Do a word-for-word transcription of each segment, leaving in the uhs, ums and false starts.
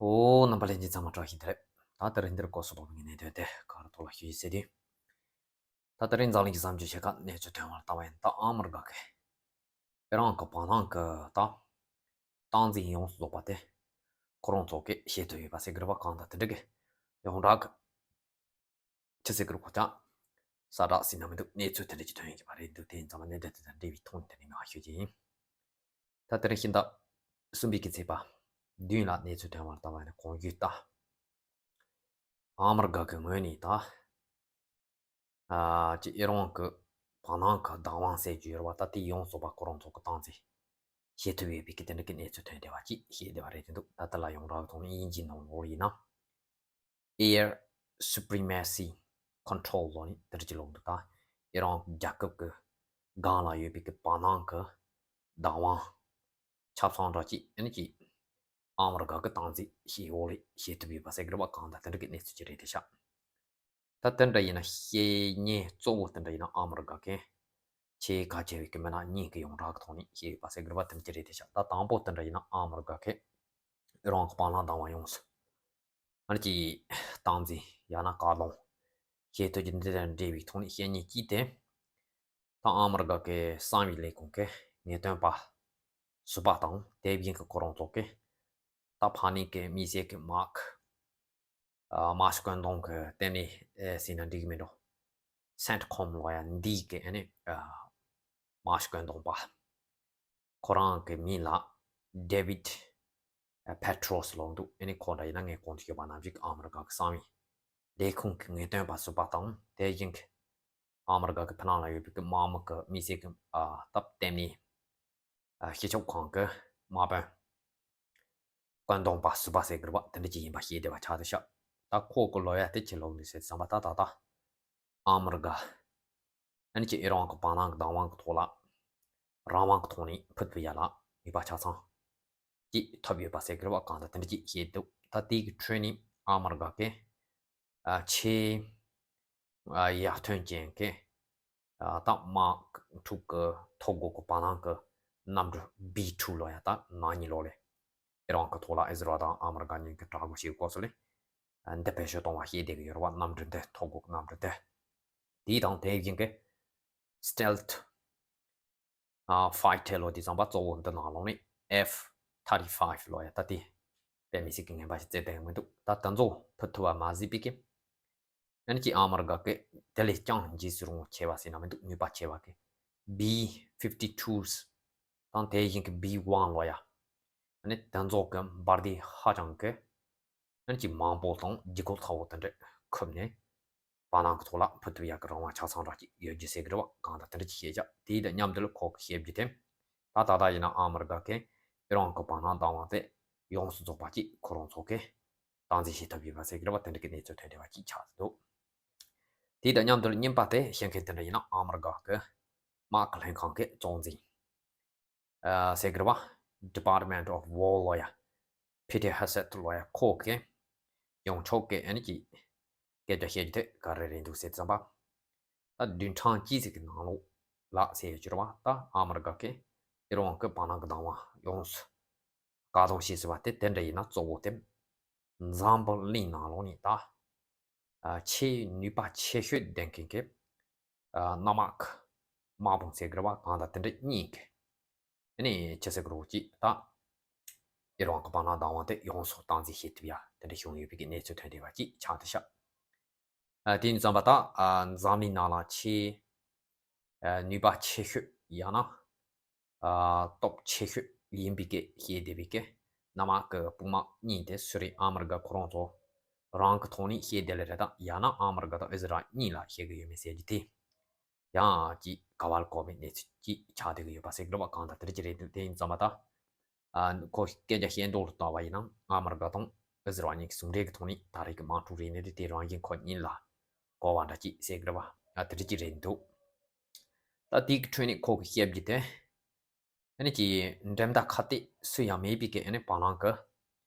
ཨོ། རྣམ་པ་ལྷན་རྒྱས་ཚང་མ་བཀྲ་ཤིས་བདེ་ལེགས། ད་ལྟ་རིང་འདིར་སྐོར་སོགས་པ་གི་གནད་དོན་དེ་ག་རུ་ཐོག་ལ་ཞུ་ཡི་ཟེར་དུས། ད་ལྟ་རིང་འཛམ་གླིང་གི་བསམ་སྤྱོད་ཆེ་ཁག་གནས་ཚུལ་ཐོན་བར་ལྟ་བ་ཡིན། ད་ཨ་མི་རི་ཀ་གི་ཨི་རན་གི་བར་སྣང་གི་ད་སྟངས་འཛིན་ཡོངས་སུ་རྫོགས་པ་དེ་ཁོ་རང་ཚོ་གིས་ཤེས་ཐུབ་ཡོད་པ་ཟེར་གི་རེད་པ། གང་ལྟར་དེ་འདྲ་གི་ཡོངས་གྲགས་ཀྱི་ཆི་ཟེར་གི་རེད་གོ་ཅག་གསལ་བསྒྲགས་ཟིན་ན་མི་འདུག་གནས་ཚུལ་དེ་འདྲ་ཅིག་ཐོན་ཡོད་ཀྱི་མ་རེད་འདུག་དེ་ཡིན་ཙང་མ་གནད་དོན་དེ་དང་འབྲེལ་བའི་ཐོག་ནས་དེ་ནས་ངས་ཞུ་རྒྱུ་ཡིན། ད་དེ་རིང་ཕྱི་ཟླ་གསུམ་པའི་གི་ཚེས་པ་བདུན་ལ་གནས་ཚུལ་ཐོན་བར་ལྟ་བ་ནི་གོང་ཞུས་ལྟར། ཨ་མི་རི་ཀ་གི་ངོས་ནས་ད་ཨ་ཅི་ཨི་རན་གི་བར་སྣང་གི་བདག་དབང་ཟེར་རྒྱུ་ཡོད་རེད་པ། ད་དེ་ཡོངས་སུ་རྫོགས་པ་ཁོ་རང་ཚོ་གི་སྟངས་འཛིན་བྱེད་ཐུབ་ཡོད་པའི་གི་དེ་འདྲ་གི་གནས་ཚུལ་ཐོན་བསྡད་པ་ཅིག་བཤད་བསྡད་པ་རེད་འདུག་ད་ལྟ་ལ་ཡོངས་གྲགས་ཐོག་ནས་དབྱིན་ཇིའི་ནང་ལོགས་ཡིན་ན། Air Supremacy Control ལོ་ནི་དེ་འདྲ་ཅིག་ལོག་འདུག་ད་ཨི་རན་རྒྱལ་ཁབ་ཀྱི་སྒང་ལ་ཡོད་པའི་གི་བར་སྣང་གི་བདག་དབང་ཆ་ཚང་འདྲ་ཅིག་ཨ་ནི་ཅིག་ཨ་མི་རི་ཀ་གི་སྟངས་འཛིན་ཞིག་འོག་ལ་བྱེད་ཐུབ་ཡོད་པ་ཟེར་གི་རེད་པ། གང་ལྟར་དེ་འདྲ་གི་གནས་ཚུལ་ཅིག་རེད་དེ་ཤག་ད་དེ་འདྲ་ཡིན་ན་བཤད་ཉེས་གཙོ་བོ་དེ་འདྲ་ཡིན་ན་ཨ་མི་རི་ཀ་གི་ཆེས་གལ་ཆེ་བའི་གི་མི་སྣ་གཉིས་ཀྱི་ཡོངས་གྲགས་ཀྱི་ཐོག་ནས་བཤད་ཡོད་པ་ཟེར་གི་རེད་པ། དེ་འདྲ་ཅིག་རེད་དེ་ཤག་ད་དང་པོ་དེ་འདྲ་ཡིན་ན་ཨ་མི་རི་ཀ་གི་ཨི་རན་གི་བར་སྣང་བདག་དབང་ཡོངས་སུ། ཨ་ནི་ཅིག་སྟངས་འཛིན་ཡང་ན་བཀག་སྡོམ་བྱེད་ཐུབ་རྒྱུ་འདི་དང་འབྲེལ་བའི་ཐོག་ནས་བཤད་ཉེས་ཅིག་དེ། ད་ཨ་མི་རི་ཀ་གི་གསང་བའི་ལས་ཁུངས་ཀྱི་ངེས་སྟོན་པ་ཟུར་པ་དང་དེ་བཞིན་གྱི་ཁོ་རང་ཚོ་གི་ད་ཕ་ནི་གི་མི་སེར་གྱི་དམག་ཨ་དམག་སྤྱི་བཀོད་འདོམས་ཀྱི་ལྟེ་གནས་ཨེ་ཟེར་ན་འགྲིག་གི་མིན་འགྲོ། སེན་ཊི་ཁོམ་ལོ་ཡ་འདི་གི་ཨ་ནི་ཨ་དམག་སྤྱི་བཀོད་འདོམས་པ། ཁོ་རང་གི་མིང་ལ་David Petraeus ལབ་འདུག་ཨ་ནི་ཁོ་འདྲ་ཡིན་ན་ངས་གོང་དུ་ཞུས་པ་ནང་བཞིན་ཨ་མི་རི་ཀ་གི་གསང་བའི་ལས་ཁུངས་ཀྱི་ངེས་སྟོན་པ་ཟུར་པ་དང་དེ་བཞིན་གྱི་ཨ་མི་རི་ཀ་གི་ཕི་ནང་ལ་ཡོད་པའི་གི་དམག་མི་གི་མི་སེར་གྱི་ཨ་སྟབས་བསྟན་ནས་ཨ་སྤྱི་ཁྱབ་ཁང་གི་དམག་དཔོན་བཀོད་འདོམས་པ་ཟུར་པ་ཟེར་གི་རེད་པ། དེ་འདྲ་ཅིག་ཡིན་པ་ཤེས་བདེ་བ་ཆགས་ཏེ་ཤག་ད་ཁོ་གི་ལོ་ཡ་དེ་ཅི་ལོག་འདུག་ཟེར་བསམ་པ་ད་ད་ད་ཨ་མི་རི་ཀ་ཨ་ནི་ཅིག་ཨི་རན་གི་བར་སྣང་གི་བདག་དབང་གི་ཐོག་ལ་རང་དབང་གི་ཐོག་ནས་ཕུད་པའི་ཡ་ལ་ནུས་པ་ཆ་ཚང་ཅིག་ཐོབ་ཡོད་པ་ཟེར་གི་རེད་པ། གང་ལྟར་དེ་འདྲ་ཅིག་བཤད་འདུག་ད་དེ་གི་ཁྲོད་ནས་ཨ་མི་རི་ཀ་གི་ཨ་ཆེས་ཨ་ཡར་ཐོན་ཅན་གྱི་ཨ་ད་དམག་འཁྲུག་གི་ཐོ་འགོད་གི་བར་སྣང་གི་གནམ་གྲུ་བི་ཊུ་ལོ་ཡ་ད་ན་ནིང་ལོ་ལས་ཨི་རན་གི་ཐོག་ལ་ཨི་ཟི་རལ་དང་ཨ་མི་རི་ཀ་གཉིས་ཀྱི་དྲག་རྒོལ་བྱེད་སྐབས་སུ་ལས་འདི་བེད་སྤྱོད་གཏོང་བ་ཤེས་བདེ་གི་ཡོད་རེད་པ། གནམ་གྲུ་འདི་ཐོ་འགོད་གནམ་གྲུ་འདི། དེའི་དང་དེ་བཞིན་གྱི་Stealth ཨ་Fighter ལོ་དེ་ཚང་པ་གཙོ་བོ་འདི་ནང་ལོགས་ནས་F thirty-five ལོ་ཡ་ད་དེ་དཔེ་མི་སྲིད་ཀྱི་ངན་པ་ཞིག་བཙལ་བསྡད་མི་འདུག་ད་དེ་ཚོ་ཕུད་ཐུབ་པ་མ་ཟད་པའི་གི་ཨ་ནི་ཅིག་ཨ་མི་རི་ཀ་གི་དེ་ལས་ཀྱང་འཇིགས་སུ་རུང་བ་ཆེ་བ་ཟེར་ན་མི་འདུག་ནུས་པ་ཆེ་བ་གི་B fifty-twos དང་དེ་བཞིན་གྱི་B one ལོ་ཡ། ཨ་ནི་དེ་ཚོ་གི་འབར་མདེལ་ཧ་ཅང་གི་ཨ་ནི་ཅིག་མང་པོ་དང་ལྗིད་ཁོག་ཚ་བོ་དེ་འདྲ་ཁུར་ནས་བར་སྣང་གི་ཐོག་ལ་ཕུད་ཐུབ་ཡག་གི་རང་དབང་ཆ་ཚང་འདྲ་ཅིག་ཡོད་རྒྱུ་ཟེར་གི་རེད་པ། གང་ལྟར་དེ་འདྲ་ཅིག་བཤད་བྱ་དེའི་དང་མཉམ་དུ་ལ་ཁོ་གི་བཤད་རྒྱུ་དེ། ད་ད་ལྟ་ཡིན་ན་ཨ་མི་རི་ཀ་གི་ཨི་རན་གི་བར་སྣང་བདག་དབང་དེ་ཡོངས་སུ་རྫོགས་པ་ཅིག་ཁོ་རང་ཚོ་གིས་སྟངས་འཛིན་བྱེད་ཐུབ་ཡོད་པ་ཟེར་གི་རེད་པ། དེ་འདྲ་གི་གནས་ཚུལ་ཐོན་བསྡད་པ་ཅིག་ཆགས་འདུག་དེའི་དང་མཉམ་དུ་ལ་གཉིས་པ་དེ་བཤད་མཁན་དེ་འདྲ་ཡིན་ན་ཨ་མི་རི་ཀ་གི་དམག་གི་ལྷན་ཁང་གི་གཙོ་འཛིན་ཨ་ཟེར་གི་རེད་པ། Department of War ལོ་ཡ། Pete Hegseth ལོ་ཡ་ཁོ་གི་ཡོངས་ཆོག་གི་ཨ་ནི་ཅིག་སྐད་ཆ་བཤད་རྒྱུ་དེ་ག་རེ་རེད་འདུག་ཟེར་བསམ་པ། ད་བདུན་ཕྲག་གཅིག་ཙམ་གི་ནང་ལོགས་ལ་ཟེར་ཡོད་ཀྱི་རེད་པ། ད་ཨ་མི་རི་ཀ་གི་ཨི་རན་གི་བར་སྣང་གི་བདག་དབང་ཡོངས་སུ་བཀག་སྡོམ་བྱས་ཟེར་བ་དེ་དེ་འདྲ་ཡིན་ན་གཙོ་བོ་དེ་འཛམ་བུ་གླིང་ནང་ལོགས་ནས་ད་ཨ་ཆེས་ནུས་པ་ཆེ་ཤོས་ལྡན་མཁན་གྱི་ཨ་གནམ་དམག་གི་དམག་དཔུང་ཟེར་གི་རེད་པ། གང་ལྟར་དེ་འདྲ་གཉིས་ཀྱི་ཨ་ནི་ཆི་ཟེར་གི་རེད་ཅིག་ད་ཨི་རན་གི་བར་སྣང་བདག་དབང་དེ་ཡོངས་སུ་སྟངས་འཛིན་བྱེད་ཐུབ་ཡ་དེ་འདྲ་བྱུང་ཡོད་པའི་གི་གནས་ཚུལ་ཐོན་བསྡད་པ་ཅིག་ཆགས་བསྡད་ཤག་ཨ་དེ་ཡིན་ཙང་པ་ད་ཨ་འཛམ་གླིང་ནང་ལ་ཆེས་ཨ་ནུས་པ་ཆེ་ཤོས་ཡང་ན་ཨ་སྟོབས་ཆེ་ཤོས་ཡིན་པའི་གི་བཤད་བསྡད་པའི་གི་གནམ་དམག་གི་དཔུང་དམག་གཉིས་དེ་སུ་རེད། ཨ་མི་རི་ཀ་ཁོ་རང་ཚོ་རང་གི་ཐོག་ནས་བཤད་བསྡད་ལེ་རེད། ད་ཡང་ན་ཨ་མི་རི་ཀ་དང་ཨི་ཟི་རལ་གཉིས་ལ་བཤད་གི་ཡོད་མེད་ཟེར་རྒྱུ་དེ་ཡང་ཅིག་ག་བ་ལ་གོ་བའི་གནས་ཚུལ་ཅིག་ཆགས་བསྡད་གི་ཡོད་པ་ཟེར་གི་རེད་པ། གང་ལྟར་དེ་འདྲ་ཅིག་རེད་འདུག་དེ་ཡིན་ཙང་པ་ད་ཨ་ཁོ་སྐད་ཆ་བཤད་མདོག་ལ་ལྟ་བ་ཡིན་ན་ཨ་མི་རི་ཀ་དང་ཨི་ཟི་རལ་གཉིས་ཀྱི་ཟུང་འབྲེལ་གྱི་ཐོག་ནས་ད་རེས་ཀྱི་དམག་འཁྲུག་རེད་ནས་དེ་རང་བཞིན་ཁོ་གཉིས་ལ་གོ་བ་འདྲ་ཅིག་ཟེར་གི་རེད་པ། ཨ་དེ་འདྲ་ཅིག་རེད་འདུག་ད་དེའི་གི་ཁྲོད་ནས་ཁོ་གི་བཤད་རྒྱུ་དེ་ཨ་ནི་ཀྱི་འགྲན་ཟླ་ཁ་གཏད་སུ་ཡང་མེད་པའི་གི་ཨ་ནི་བར་སྣང་གི་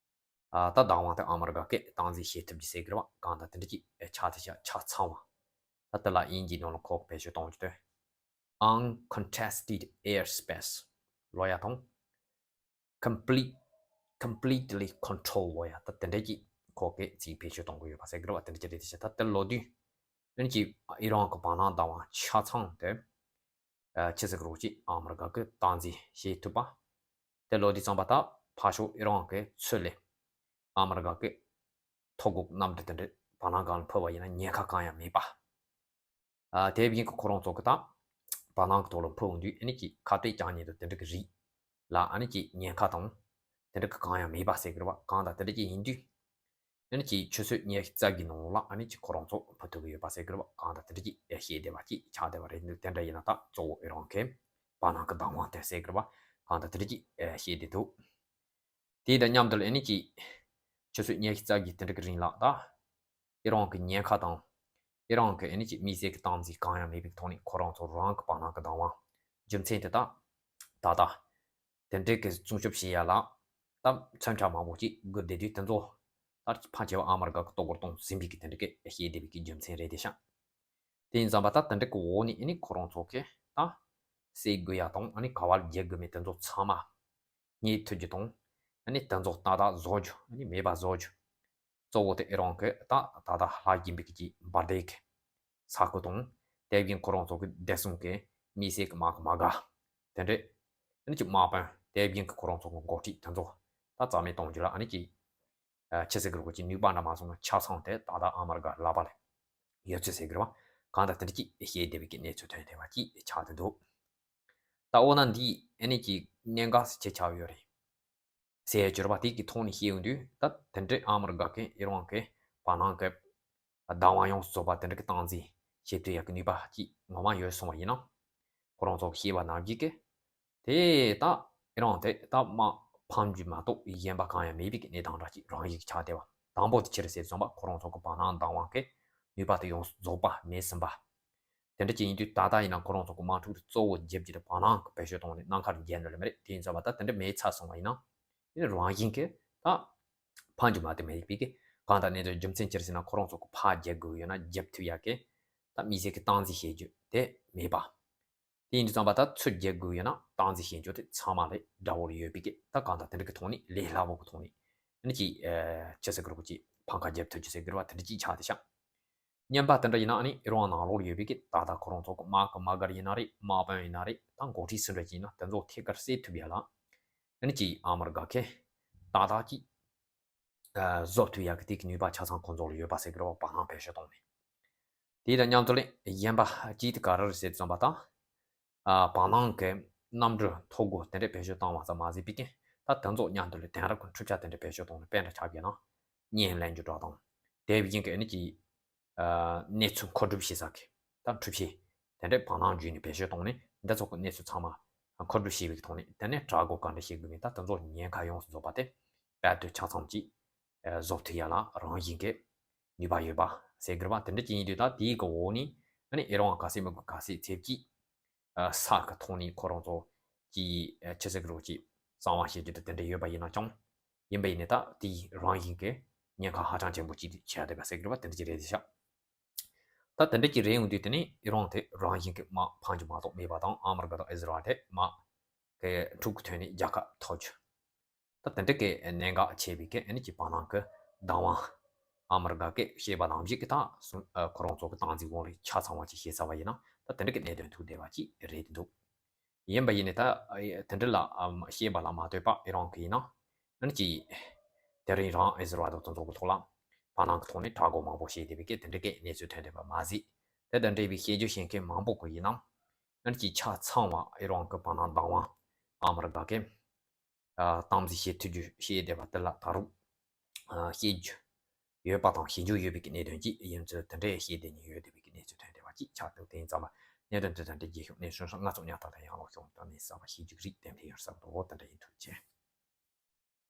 ཨ་ད་བདག་དབང་དེ་ཨ་མི་རི་ཀ་གིས་སྟངས་འཛིན་བྱེད་ཐུབ་རྒྱུ་ཟེར་གི་རེད་པ། གང་ལྟར་དེ་འདྲ་ཅིག་ཆགས་ཏེ་ཆ་ཆ་ཚང་བ། ད་དེ་ལ་དབྱིན་ཇིའི་ནང་ལ་ཁོ་བེད་སྤྱོད་གཏོང་རྒྱུ་དེ་Uncontested Airspace ལོ་ཡ་དང་Complete completely control ལོ་ཡ་ད་དེ་འདྲ་གྱི་ཁོ་གི་ཅིག་བེད་སྤྱོད་གཏོང་གི་ཡོད་པ་ཟེར་གི་རེད་བ། དེ་འདྲ་ཅིག་རེད། དེ་བྱས་ད་དེ་ལོ་དུས་ཨ་ནི་ཅིག་ཨི་རན་གྱི་བར་སྣང་ལྡང་བ་ཆ་ཚང་དེ་ཨ་ཆི་ཟེར་གི་རེད་ཅིག་ཨ་མི་རི་ཀ་གི་སྟངས་འཛིན་བྱེད་ཐུབ་པ། དེ་ལོ་དུས་ཙམ་པ་ད་ཕར་ཕྱོགས་ཨི་རན་གྱི་ཚུར་ལ་ཨ་མི་རི་ཀ་གི་ཐོ་འགོད་གནམ་གྲུ་དེ་འདྲ་བར་སྣང་སྒང་ལ་འཕུར་བ་ཡིན་ན་ཉེན་ཁ་གང་ཡང་མེད་པ། ཨ་དེ་བཞིན་གྱི་ཁོ་རང་ཚོ་གི་ད་བར་སྣང་གི་ཐོག་ལ་འཕུར་འོང་དུས་ཨ་ནི་ཅིག་ཁ་གཏད་གྱང་ཉེན་དང་དེ་འདྲ་གི་རིགས་ལ་ཨ་ནི་ཅིག་ཉེན་ཁ་དང་དེ་འདྲ་གི་གང་ཡང་མེད་པ་ཟེར་གི་རེད་བ། གང་ལྟར་དེ་འདྲ་ཅིག་ཡིན་དུས་ཨ་ནི་ཅིག་ཆུ་ཚོད་ཉི་ཤུ་རྩ་བརྒྱད་ནང་ལ་ཨ་ནི་ཅིག་ཁོ་རང་ཚོ་འཕུར་ཐུབ་ཀྱི་ཡོད་པ་ཟེར་གི་རེད་བ། གང་ལྟར་དེ་འདྲ་ཅིག་བཤད་བསྡད་པ་ཅིག་ཆགས་བསྡད་པ་རེད། འདུག་དེ་འདྲ་ཡིན་ན་ད་གཙོ་བོ་ཨི་རན་གྱི་བར་སྣང་གི་བདག་དབང་དེ་ཟེར་གི་རེད་བ། གང་ལྟར་དེ་འདྲ་ཅིག་བཤད་བསྡད་འདུག་དེ་དང་མཉམ་དུ་ཨ་ནི་ཅིག་ཆུ་ཚོད་ཉི་ཤུ་རྩ་བརྒྱད་དེ་འདྲ་གི་རིང་ལ་ད་ཨི་རན་གྱི་ཉེན་ཁ་དང་ཨི་རན་གྱི་ཨ་ནི་ཅིག་དམིགས་བསལ་གྱི་སྟངས་འཛིན་གང་ཡང་མེད་པའི་ཐོག་ནས་ཁོ་རང་ཚོ་རང་གི་བར་སྣང་གི་བདག་དབང་རྒྱུ་མཚན་དེ་དག་ད་ལྟ་དེ་འདྲའི་གི་སྲུང་སྐྱོབ་བྱེད་ཡ་ལ་ད་མཚོན་ཆ་མང་པོ་ཅིག་དགོས་བསྡད་དུས་དེ་ཚོ་ད་ཕལ་ཆེ་བ་ཨ་མི་རི་ཀ་གི་ལྟོ་གོས་གཏོང་ཟིན་པའི་གི་དེ་འདྲ་གི་བཤད་བསྡད་པའི་གི་རྒྱུ་མཚན་རེད་དེ་ཤག་དེ་ཡིན་ཙང་པ་ད་དེ་འདྲ་གི་འོག་ནས་ཨ་ནི་ཁོ་རང་ཚོ་གི་ད་བསད་དགོས་ཡ་དང་ཨ་ནི་ག་བ་ལ་རྒྱག་དགོས་མེད་དེ་ཚོ་ཚང་མ་རྙེད་ཐུབ་རྒྱུ་དང་ཨ་ནི་དེ་ཚོ་ཏག་ཏག་བཟོ་རྒྱུ་ཨ་ནི་མེད་པ་བཟོ་རྒྱུ། གཙོ་བོ་དེ་ཨི་རན་གྱི་ད་ད་ལྟ་ལྷག་བཞིན་པའི་གི་འབར་མདེལ་གྱི་ས་ཁུལ་དང་དེ་བཞིན་ཁོ་རང་ཚོ་གི་བདེ་སྲུང་གི་དམིགས་བསལ་གྱི་དམག་གི་དམག་སྒར་དེ་འདྲས་ཨ་ནི་ཅིག་དམག་དཔོན་དེ་བཞིན་གྱི་ཁོ་རང་ཚོ་གི་འགོ་ཁྲིད་དེ་ཚོ་ད་རྩ་མེད་གཏོང་རྒྱུ་ལ་ཨ་ནི་ཅིག་ཆི་ཟེར་གི་རེད་གོ་ཅིག་ནུས་པ་འདྲ་མ་སོང་ན་ཆ་ཚང་དེ་ད་ལྟ་ཨ་མི་རི་ཀ་ལག་པ་ལ་ཡོད་ཚུལ་ཟེར་གི་རེད་བ། གང་ལྟར་དེ་འདྲ་ཅིག་བཤད་བསྡད་པའི་གི་གནས་ཚུལ་ཐོན་བསྡད་པ་ཅིག་ཆགས་བསྡད་འདུག་ད་འོ་ན་འདི་ཨ་ནི་ཅིག་གནད་འགག་ཆེ་ཆགས་ཡོད་རེད། ཟེར་གྱུར་པ་དེ་གི་ཐོག་ནས་བཤད་ཡོང་དུས་ད་དེ་འདྲའི་ཨ་མི་རི་ཀ་གི་ཨི་རན་གི་བར་སྣང་གི་བདག་དབང་ཡོངས་སུ་རྫོགས་པ་དེ་འདྲ་གི་སྟངས་འཛིན་བྱེད་ཐུབ་ཡག་གི་ནུས་པ་ཅིག་ངོ་མ་ཡོད་སོང་བ་ཡིན་ན། ཁོ་རང་ཚོ་གི་བཤད་པ་ནང་བཞིན་གི་དེ་ད་ཨི་རན་དེ་ད་དམག་ཕམ་རྒྱུ་མ་གཏོགས་གཞན་པ་གང་ཡང་མེད་པའི་གི་གནས་སྟངས་འདྲ་ཅིག་རང་བཞིན་གྱི་ཆགས་བསྡད་པ། དང་པོ་དེ་ཕྱིར་ཟེར་སོང་པ་ཁོ་རང་ཚོ་གི་བར་སྣང་བདག་དབང་གི་ནུས་པ་དེ་ཡོངས་སུ་རྫོགས་པ་མེད་ཟིན་པ། དེ་འདྲ་ཅིག་ཡིན་དུས་ད་ལྟ་ཡིན་ན་ཁོ་རང་ཚོ་གི་དམག་འཁྲུག་དེ་གཙོ་བོ་རྒྱབ་ཀྱི་དེ་བར་སྣང་གི་བེད་སྤྱོད་གཏོང་ནས་ནམ་མཁའ་རུ་འགྱེལ་ནི་ལ་མ་རེད། དེ་ཡིན་ཙང་བ་ད་དེ་འདྲ་མེད་ཚར་སོང་བ་ཡིན་ན་དེ་ནི་རང་བཞིན་གྱི་ད་ཕམ་རྒྱུ་མ་གཏོགས་མེད་པའི་གི་གང་ལྟར་གནས་ཚུལ་རྒྱུ་མཚན་ཅི་རེད་ཟེར་ན་ཁོ་རང་ཚོ་གི་ཕར་རྒྱབ་དགོས་ཡོད་ན་རྒྱབ་ཐུབ་ཡག་གི་ད་དམིགས་བསལ་གྱི་སྟངས་འཛིན་བྱེད་རྒྱུ་དེ་མེད་པ། དེ་ཡིན་དུས་ཙམ་པ་ད་ཚུར་རྒྱབ་དགོས་ཡོད་ན་སྟངས་འཛིན་བྱེད་རྒྱུ་དེ་ཚང་མ་ལས་དགྲ་བོར་ཡོད་པའི་གི་ད་གང་ལྟར་དེ་འདྲ་གི་ཐོག་ནས་ལས་སླ་པོ་གི་ཐོག་ནས་ཨ་ནི་ཅིག་ཨ་ཅི་ཟེར་གི་རེད་གོ་ཅིག་ཕམ་ཁ་རྒྱབ་ཐུབ་རྒྱུ་ཟེར་གི་རེད་བ། དེ་འདྲ་ཅིག་ཆགས་བསྡད་ཤག་སྔོན་མ་དེ་འདྲ་ཡིན་ན་ཨ་ནི་ཨི་རན་ནང་ལོགས་ཡོད་པའི་གི་ད་ལྟ་ཁོ་རང་ཚོ་གི་དམག་གི་དམག་སྒར་ཡིན་ན་རེད། དམག་དཔོན་ཡིན་ན་རེད། ད་འགོ་ཁྲིད་སུ་འདྲ་ཅིག་ཡིན་ན་དེ་ཚོ་ཐད་ཀར་བསད་ཐུབ་ཡ་ལ་ཨ་ནི་ཅིག་ཨ་མི་རི་ཀ་གི་ཏག་ཏག་ཅིག་ཨ་བཟོ་ཐུབ་ཡག་གི་དེ་གི་ནུས་པ་ཆ་ཚང་ཁོང་ཚོ་ལ་ཡོད་པ་ཟེར་གི་རེད་བ། བར་སྣང་བེད་སྤྱོད་བཏང་ནས། དེ་དང་མཉམ་དུ་ལས་གཞན་པ་གཅིག་དེ་ག་རེ་རེད་ཟེར་ཙམ་པ་དང་། ཨ་བར་སྣང་གི་གནམ་གྲུ་ཐོ་འགོད་དེ་འདྲ་བེད་སྤྱོད་བཏང་བ་ཙམ་མ་ཟད་པའི་གི་ད་དེ་ཚོ་མཉམ་དུ་ལས་དེང་རབས་ཀྱི་འཕྲུལ་ཆ་དེ་འདྲ་བེད་སྤྱོད་བཏང་ནས་དཔེ་འདྲ་ཆགས་བསྡད་ན་བརྙན་ལེན་རྒྱུ་འདྲ་དང་། དེ་བཞིན་གི་ཨ་ནི་ཅིག་ཨ་གནས་ཚུལ་མཁོ་སྒྲུབ་བྱེད་ས་གི་ད་འཕྲུལ་ཆས་དེ་འདྲ་བར་སྣང་བརྒྱུད་ནས་བེད་སྤྱོད་བཏང་ནས་འདི་ཚོ་གི་གནས་ཚུལ་ཚང་མ་མཁོ་སྒྲུབ་བྱས་པའི་གི་ཐོག་ནས་དེ་ནས་དྲག་རྒོལ་ག་འདྲ་བྱེད་དགོས་མིན་ད་དེ་ཚོ་ཉེན་ཁ་ཡོངས་སུ་རྫོགས་པ་དེ་དཔལ་དུ་ཆ་ཚང་ཅིག་ཨ་བཟོ་ཐུབ་ཡ་ལ་རང་བཞིན་གི་ནུས་པ་ཡོད་པ་ཟེར་གི་རེད་བ། དེ་འདྲ་ཅིག་ཡིན་དུས་ད་དེའི་གི་འོག་ནས་ཨ་ནི་ཨི་རན་ག་ཚད་མི་དགོས་ག་ཚད་ཚད་ཀྱི་ཨ་ས་གི་ཐོག་ནས་ཁོ་རང་ཚོ་གི་ཨ་ཆི་ཟེར་གི་རེད་ཅིག་གསང་བ་བཤད་རྒྱུ་དེ་དེ་འདྲ་ཡོད་པ་ཡིན་ན་ཀྱང་ཡིན་པ་ཡིན་ནའི་ད་དེའི་རང་བཞིན་གི་ཉེན་ཁ་ཧ་ཅང་ཆེན་པོ་ཅིག་ཆགས་བསྡད་པ་ཟེར་གི་རེད་བ། དེ་འདྲ་ཅིག་རེད་དེ་ཤག་ད་དེ་འདྲ་ཅིག་རེད་ཡོང་དུས་དེ་ནི་ཨི་རན་དེ་རང་བཞིན་གི་དམག་ཕམ་རྒྱུ་མ་གཏོགས་མེད་པ་དང་ཨ་མི་རི་ཀ་དང་ཨི་ཟི་རལ་དེ་དམག་གི་འཁྲུག་གི་ཐོག་ནས་རྒྱལ་ཁ་ཐོབ་རྒྱུ། ད་དེ་འདྲ་གི་གནད་འགག་ཆེ་བའི་གི་ཨ་ནི་ཅིག་བར་སྣང་གི་བདག་དབང་ཨ་མི་རི་ཀ་གི་བཤད་པ་ནང་བཞིན་གི་ད་སུ་ཨ་ཁོ་རང་ཚོ་གི་སྟངས་འཛིན་དབང་ལས་ཆ་ཚང་བ་ཅིག་བཤད་ཚར་བ་ཡིན་ན་ད་དེ་འདྲ་གི་གནད་དོན་ཐུག་བསྡད་པ་ཅིག་རེད་འདུག་ཡིན་པ་ཡིན་ནའི་ད་ཨ་དེ་འདྲ་ལ་ཨ་བཤད་པ་ལ་མ་ལྟོས་པ་ཨི་རན་གི་ཡིན་ན་ཨ་ནི་ཅིག་དེ་རིང་རང་ཨི་ཟི་རལ་དང་དེ་ཚོ་གི་ཐོག་ལ་བར་སྣང་གི་ཐོག་ནས་དྲག་རྒོལ་མང་པོ་བྱས་བསྡད་པའི་གི་དེ་འདྲ་གི་གནས་ཚུལ་ཐོན་བསྡད་པ་མ་ཟད། དེ་དང་འབྲེལ་བའི་བཤད་རྒྱུ་བཤད་མཁན་མང་པོ་གི་ཡིན་ན་ཨ་ནི་ཅིག་ཆ་ཚང་བ་ཨི་རན་གི་བར་སྣང་བདག་དབང་ཨ་མི་རི་ཀ་གི་ཨ་སྟངས་འཛིན་བྱེད་ཐུབ་རྒྱུ་བཤད་བསྡད་པ་དེ་ལ་ད་རུང་ཨ་བཤད་རྒྱུ་ཡོད་པ་དང་བྱེད་འཇོག་ཡོད་པའི་གི་གནད་དོན་ཅིག་ཡིན་ཚུལ་དེ་འདྲའི་བཤད་བསྡད་མཁན་ཡོད་བསྡད་པའི་གི་གནས་ཚུལ་ཐོན་བསྡད་པ་ཅིག་ཆགས་འདུག་དེ་ཡིན་ཙང་ལ་གནད་དོན་དེ་དང་འབྲེལ་རྒྱལ་ཤོག་གནས་ཚུལ་སོགས་ང་ཚོ་ཉག་ཐག་དང་ཡང་ལོག་ཤོག་དང་ནས་གསར་པ་བཤད་རྒྱུ་རིགས་ཏན་ཏན་ཡོད་ས་འདུག་དེ་འདྲ་ཡིན་ཐུགས་རྗེ་ཆེ།